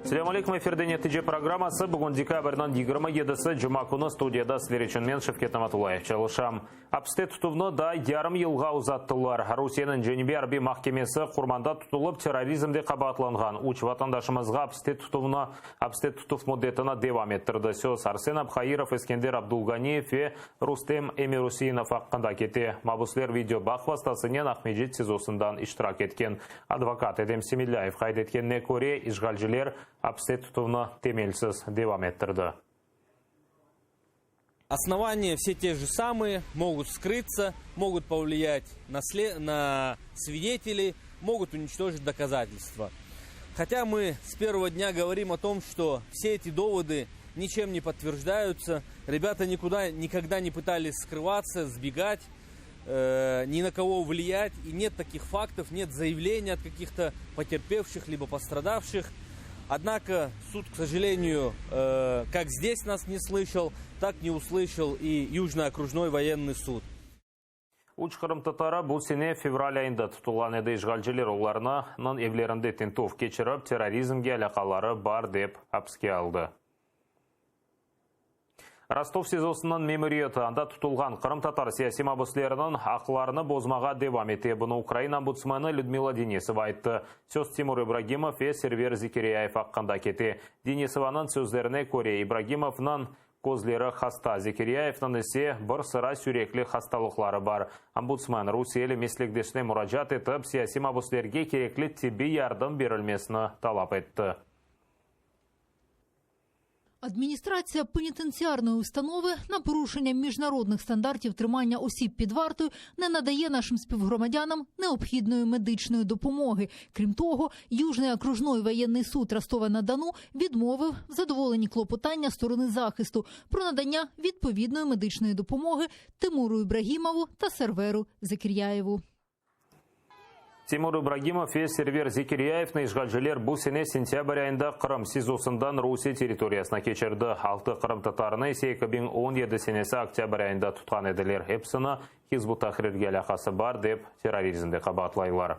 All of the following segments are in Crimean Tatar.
Selâm aleyküm, efirde Netice programması. Bugün dekabrniñ 27-si, cuma künü studiyada sizler içün men, Şevket Namatullayev, çalışam. Apiste tutuvnı daa yarım yılğa uzattılar. Rusiyeniñ Cenübiy arbiy mahkemesi Qurmanda tutulıp terrorizmde qabaatlanğan üç vatandaşımızğa apiste tutuvnı apiste tutuv müddetini devam ettirdi. Söz Arsen Abhairov, Eskender Abdulganiyev ve Rustem Emiruseinov aqqında kete. Mabüsler video bağ vastasınen Aqmescit SİZOsından iştirak etken. Advokat Edem Semedlâyev qayd etkenine köre, işğalciler apiste tutuvnı temelsiz devam ettirdi. Osnovaniya vse te je samıye, mogut vskrıtsya, mogut povliyat na na svideteley, mogut uniçtojit dokazatelstva. Hotâ mı s pervogo dnâ govorim o tom, çto vse eti dovody niçem ne podtverjdayutsya, rebâta nikuda nikogda ne pıtalis skrıvatsya, sbegat, ni na kogo vliyat, i net takih faktov, net zayavleniy ot kakih-to poterpevşih libo postradavşih. Odnako, sud, k sojaleniyu, kak zdes nas ne slışal, tak ne uslışal i Yujnıy okrujnoy voyennıy sud. Üç qırımtatarı bu sene fevral ayında tutulğan edi. İşğalciler olarnıñ evlerinde tintüv keçirip, terrorizmge alâqaları bar dep apiske aldı. Rostov SİZOsınıñ memuriyeti anda tutulğan qırımtatar siyasiy mabüsleriniñ aqlarını bozmağa devam ete. Bunı Ukraina ombudsmeni Lüdmila Denisova ayttı. Söz Timur İbragimov ve Server Zekeryayev aqqında kete. Denisovanıñ sözlerine köre, İbragimovnıñ közleri hasta, Zekeryayevniñ ise bir sıra sürekli hastalıqları bar. Ombudsmen rusiyeli meslekdeşine muracaat etip, siyasiy mabüslerge kerekli tibbiy yardım berilmesini talap etti. Адміністрація пенітенціарної установи на порушення міжнародних стандартів тримання осіб під вартою не надає нашим співгромадянам необхідної медичної допомоги. Крім того, Южний окружной воєнний суд Ростова-на-Дону відмовив в задоволенні клопотання сторони захисту про надання відповідної медичної допомоги Тимуру Ібрагімову та Серверу Закір'яєву. Timur İbragimov ve Server Zekiryayevni işğalciler bu sene sentâbr ayında Qırım SİZOsından Rusiye territoriyasına keçirdi. Altı qırımtatarını ise 2017 senesi oktâbr ayında tutqan ediler. Episini Hizb ut-Tahrirge alâqası bar dep terrorizmde qabaatlaylar.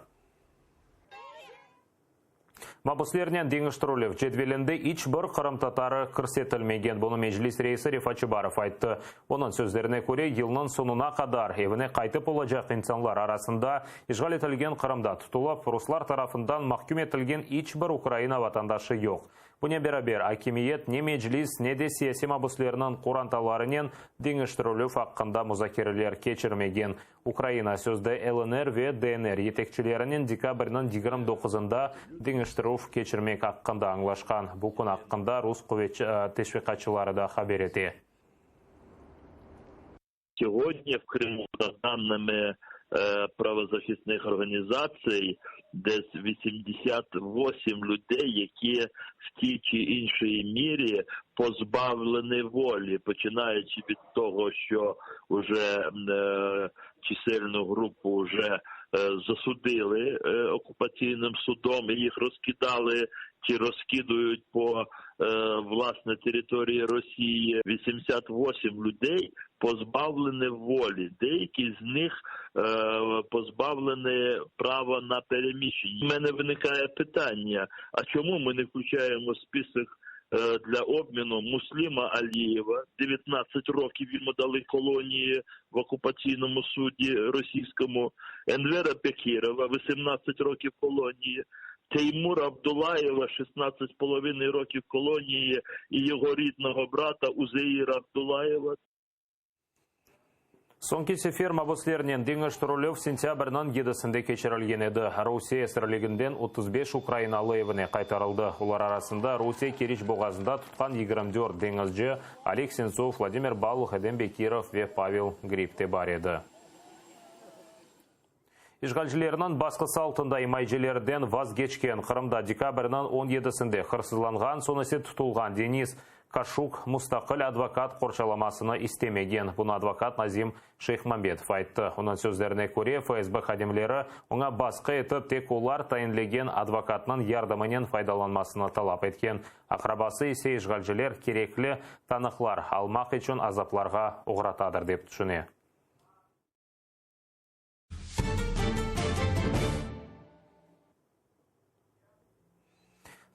Mabüslernen deñiştirilüv cedvelinde iç bir qırımtatarı kirsetilmegen. Bunı Meclis reisi Refat Çubarov ayttı. Onıñ sözlerine köre, yılnıñ soñuna qadar evine qaytıp olacaq insanlar arasında işğal etilgen Qırımda tutulıp, ruslar tarafından mahküm etilgen iç bir Ukraina vatandaşı yoq. Bunen beraber, akimiyet ne Meclis, ne de siyasiy mabüslerniñ qorantalarınen deñiştirilüv aqqında muzakereler keçirmegen. Ukraina sözde LNR ve DNR yetekçilerinen dekabrniñ 29-ında deñiştirüv keçirmek aqqında añlaşqan. Bu kün aqqında rus quvetçi teşviqatçıları da haber ete. Segodnâ v Krımu, za dannımi pravozahistnıh organizatsiy, dес 88 lüdey, які в тій чи іншій мірі позбавлені волі, починаючи від того, що вже чисельну групу вже засудили окупаційним судом і їх розкидали чи розкидують по власне території Росії. 88 людей позбавлені волі, деякі з них позбавлені права на переміщення. У мене виникає питання, а чому ми не включаємо список для обміну Мусліма Алієва, 19 років йому дали колонії в окупаційному суді російському, Енвера Бекірова, 18 років колонії, Теймура Абдулаєва, 16,5 років колонії, і його рідного брата Узеїра Абдулаєва. Soñki sefer mabüslernen deñiştirilüv sentâbrniñ yedisinde keçirilgen edi. Rusiye esirliginden 35 ukrainalı evine qaytarıldı. Olar arasında Rusiye Keriç boğazında tutqan 24 deñizci, Oleg Sentsov, Vladimir Baluh, Edem Bekirov ve Pavel Grib de bar edi. İşğalcilerniñ basqısı altında imayecilerden vazgeçken Qırımda dekabrniñ on yedisinde hırsızlanğan, soñ ise tutulğan Denis Kaşuk mustaqil advokat qorçalamasını istemegen. Bunı advokat Nazim Şeyhmambetov ayttı. Onıñ sözlerine köre, FSB hadimleri oña basqı etip, tek olar tayinlegen advokatnıñ yardımınen faydalanmasını talap etken. Aqrabası ise işğalciler kerekli tanıqlar almaq içün azaplarğa oğratadır, dep tüşüne.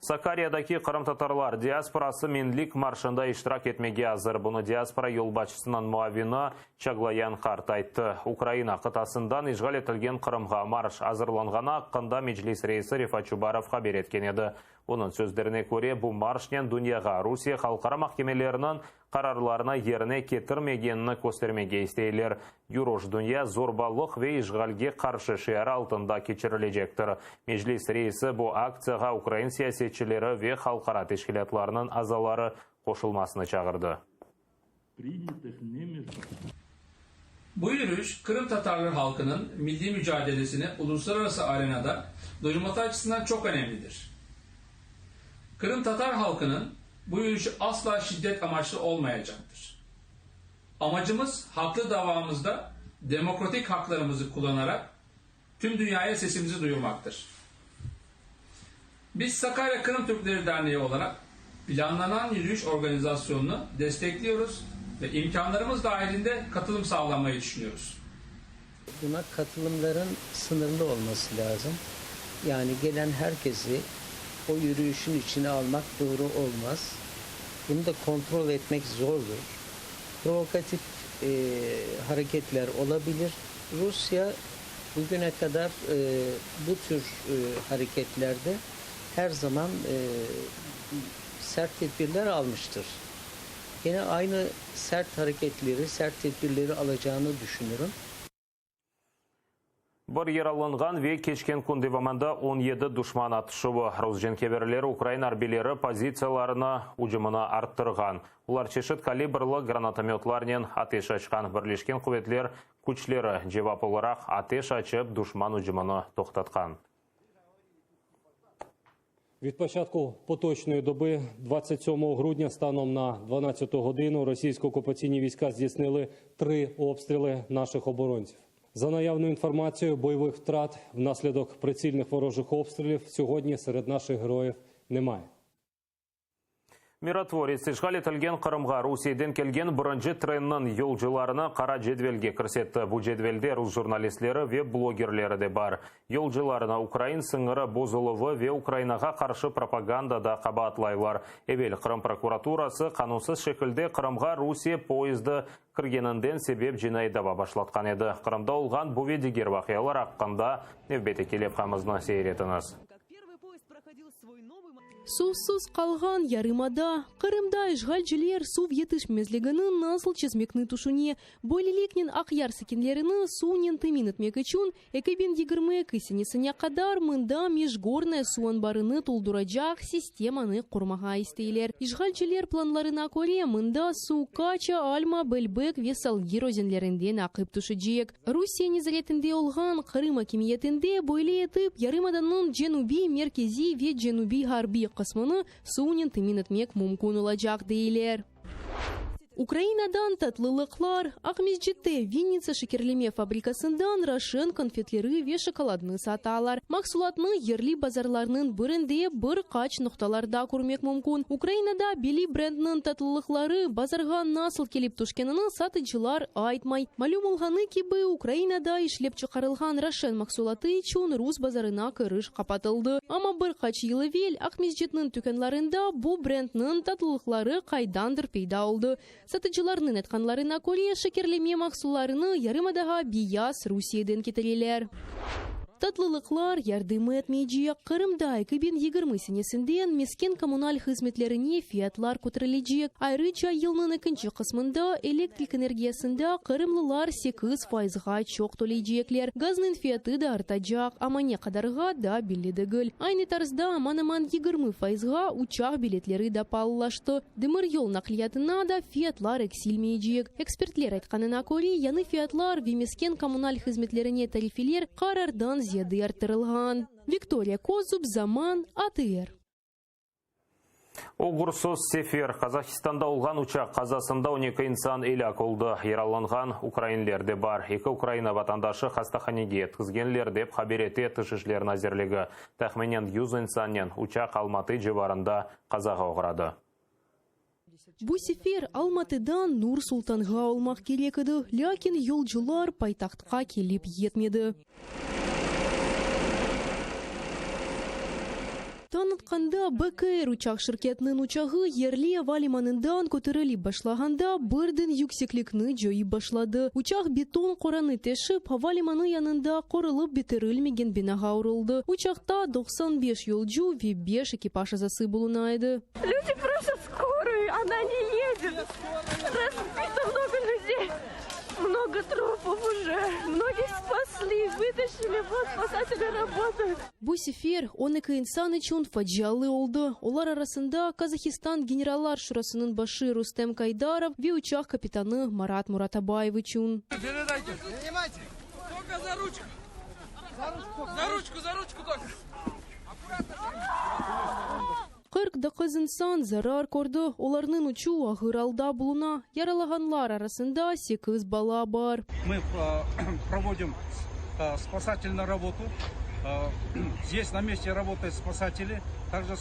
Sakaryadaki qırımtatarlar diasporası Menlik marşında iştirak etmege azır. Bunı diaspora yolbaşçısınıñ muavini Çaglayan Qart ayttı. Ukraina qıtasından işğal etilgen Qırımğa marş azırlanğanı aqqında Meclis reisi Refat Çubarov haber etken edi. Onıñ sözlerine köre, bu marşnen dünyağa Rusiye halqara mahkemeleriniñ qararlarını yerine ketirmegenini köstermege isteyler. Yürüş Dünya zorbalıq ve işğalge qarşı şiarı altında keçirilecektir. Meclis reisi bu aktsiyağa ukrain siyasetçileri ve halqara teşkilâtlarnıñ azaları qoşulmasını çağırdı. Bu yürüyüş Kırım Tatarlar halkının milli mücadelesini uluslararası arenada duyurması açısından çok önemlidir. Kırım Tatar halkının bu yürüyüşü asla şiddet amaçlı olmayacaktır. Amacımız haklı davamızda demokratik haklarımızı kullanarak tüm dünyaya sesimizi duyurmaktır. Biz Sakarya Kırım Türkleri Derneği olarak planlanan yürüyüş organizasyonunu destekliyoruz ve imkanlarımız dahilinde katılım sağlamayı düşünüyoruz. Buna katılımların sınırlı olması lazım. Yani gelen herkesi o yürüyüşün içine almak doğru olmaz. Bunu da kontrol etmek zordur. Provokatif e, hareketler olabilir. Rusya bugüne kadar e, bu tür e, hareketlerde her zaman e, sert tedbirler almıştır. Yine aynı sert hareketleri, sert tedbirleri alacağını düşünürüm. Bir yaralanğan ve keçken kün devamında 17 duşman atışuvı. Rus cenkeverleri ukrain arbiyleri pozitsiyalarına ücümini arttırğan. Olar çeşit kalibrlı granatomötlarnen ateş açqan. Birleşken quvetler küçleri cevap olaraq ateş açıp duşman ücümini toqtatqan. Від початку поточної доби, 27 грудня, станом на 12 годину, російсько-окупаційні війська здійснили три обстріли наших оборонців. За наявною інформацією, бойових втрат внаслідок прицільних ворожих обстрілів сьогодні серед наших героїв немає. Mirotvorets işğal etilgen Qırımğa Rusiyeden kelgen birinci trenniñ yolcularını qara cedvelge kirsetti. Bu cedvelde rus jurnalistleri ve blogerleri de bar. Yolcularını ukrain sıñırı bozuluvı ve Ukrainağa qarşı propagandada qabaatlaylar. Evel Qırım prokuraturası qanunsız şekilde Qırımğa Rusiye poyezdi kirgeninden sebep cinaiy dava başlatqan edi. Qırımda olğan bu ve diger vaqialar aqqında nevbetteki levhamıznı seyir etiñiz. Suvsuz qalğan yarımada. Qırımda işğalciler suv yetişmemezligini nasıl çezmekni tüşüne. Böyleliknen Aqyar sakinlerini suvnen temin etmek içün 2022 senesine qadar mında Mejgornaya suv anbarını tolduracaq sistemanı qurmağa isteyler. İşğalciler planlarına köre, mında suv Kaça, Alma, Belbek ve Salgir özenlerinden aqıp tüşecek. Rusiye nezaretinde olğan Qırım akimiyetinde böyle etip yarımadanıñ cenübiy, merkeziy ve cenübiy-ğarbiy qısmını suvnen temin etmek mümkün olacaq, deyler. Ukrainadan tatlılıqlar, Aqmescitte Vinnitsa şekerleme fabrikasından Roşen konfetleri ve şokoladnı satalar. Mahsulatnı yerli bazarlarnıñ birinde bir qaç noqtalarda körmek mümkün. Ukrainada belli brendniñ tatlılıqları bazarğa nasıl kelip tüşkenini satıcılar aytmay. Malüm olğanı kibi, Ukrainada işlep çıqarılğan Roşen mahsulatı içün rus bazarına kiriş qapatıldı. Amma bir qaç yıl evel Aqmescitniñ tükânlarında bu brendniñ tatlılıqları qaydandır peyda oldı. Satıcılarnıñ aytqanlarına köre, şekerleme mahsullarını yarımadağa Beyaz Rusiyeden ketireler. Tatlılıqlar yardım etmeycek. Qırımda 2020 senesinden mesken-kommunal hızmetlerine fiyatlar köterilecek. Ayrıca yılnıñ ekinci qısmında elektrik energiyasında qırımlılar sekiz fayızğa çoq töleycekler. Gaznıñ fiyatı da artacaq, amma ne qadarğa daa belli degil. Aynı tarzda aman-aman 20 fayızğa uçaq biletleri da paalılaştı. Demiryol naqliyatına da fiyatlar eksilmeycek. Ekspertler aytqanına köre, yañı fiyatlar ve mesken-kommunal hızmetlerine tarifeler qarardan ziyade arttırılğan. Viktoriya Kozub, Zaman, ATR. Oğursız sefer. Qazahistanda olğan uçaq qazasında 12 insan elâk oldı. Yaralanğan ukrainler de bar. Eki Ukraina vatandaşı hastahanege yetkizgenler, dep haber ete Tış işler nazirligi. Tahminen 100 insannen uçaq Almatı civarında qazağa oğradı. Bu sefer Almatıdan Nur-Sultanğa olmaq kerek edi, lâkin yolcular paytahtqa kelip yetmedi. Tañ atqanda Bek Air uçaq şirketiniñ uçağı yerli ava limanından köterilip başlağanda birden yükseklikni coyıp başladı. Uçaq beton qoranı teşip, ava limanı yanında qorulıp bitirilmegen binağa uruldı. Uçaqta 95 yolcu ve beş ekipaj azası buluna edi. Люди просят скорую, она не едет. Разбито много людей, много трупов уже. Многих спасли, вытащили, вот спасатели работают. Bu sefer 12 insan içün facialı oldı. Olar arasında Qazahistan Generallar şurasınıñ başı Rustem Kaydarov ve uçaq kapitanı Marat Muratabayev içün. Передайте. Принимайте. Только за ручку. За ручку, за ручку только. 49 insan zarar kördi, olarnıñ üçü ağır alda buluna. Yaralağanlar arasında 8 bala bar. Мы проводим спасательную работу. Здесь на месте работают спасатели. Также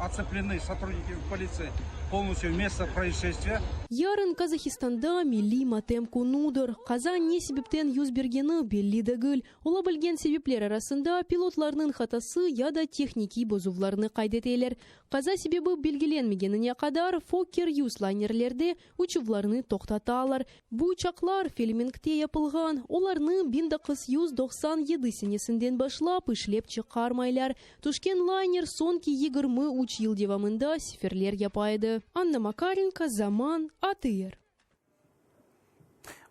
оцеплены сотрудники полиции полностью место происшествия. Yarın Qazahistanda milliy matem künüdir. Qaza ne sebepten yüz bergeni belli degil. Ola bilgen sebepler arasında pilotlarnıñ hatası ya da tehnikiy bozuvlarnı qayd eteler. Qaza sebebi belgilenmegenine qadar Fokker 100 laynerlerde uçuvlarnı toqtatalar. Bu uçaqlar Felemenkte yapılğan. Olarnı 1997 senesinden başlap işlep çıqarmaylar. Tüşken layner soñki 23 yıl devamında seferler yapa edi. Anna Makarenko, Zaman, ATR.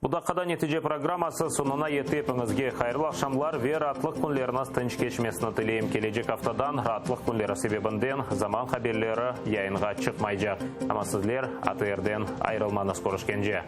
Bu daqqada netice programması soñuna yetti. Epiñizge hayırlı aqşamlar ve raatlıq künleriñiz tınç keçmesini tileyim. Kelecek aftadan raatlıq künleri sebebinden Zaman haberleri yayınğa çıqmaycaq. Amma sizler ATRden ayırılmañız. Körüşkence.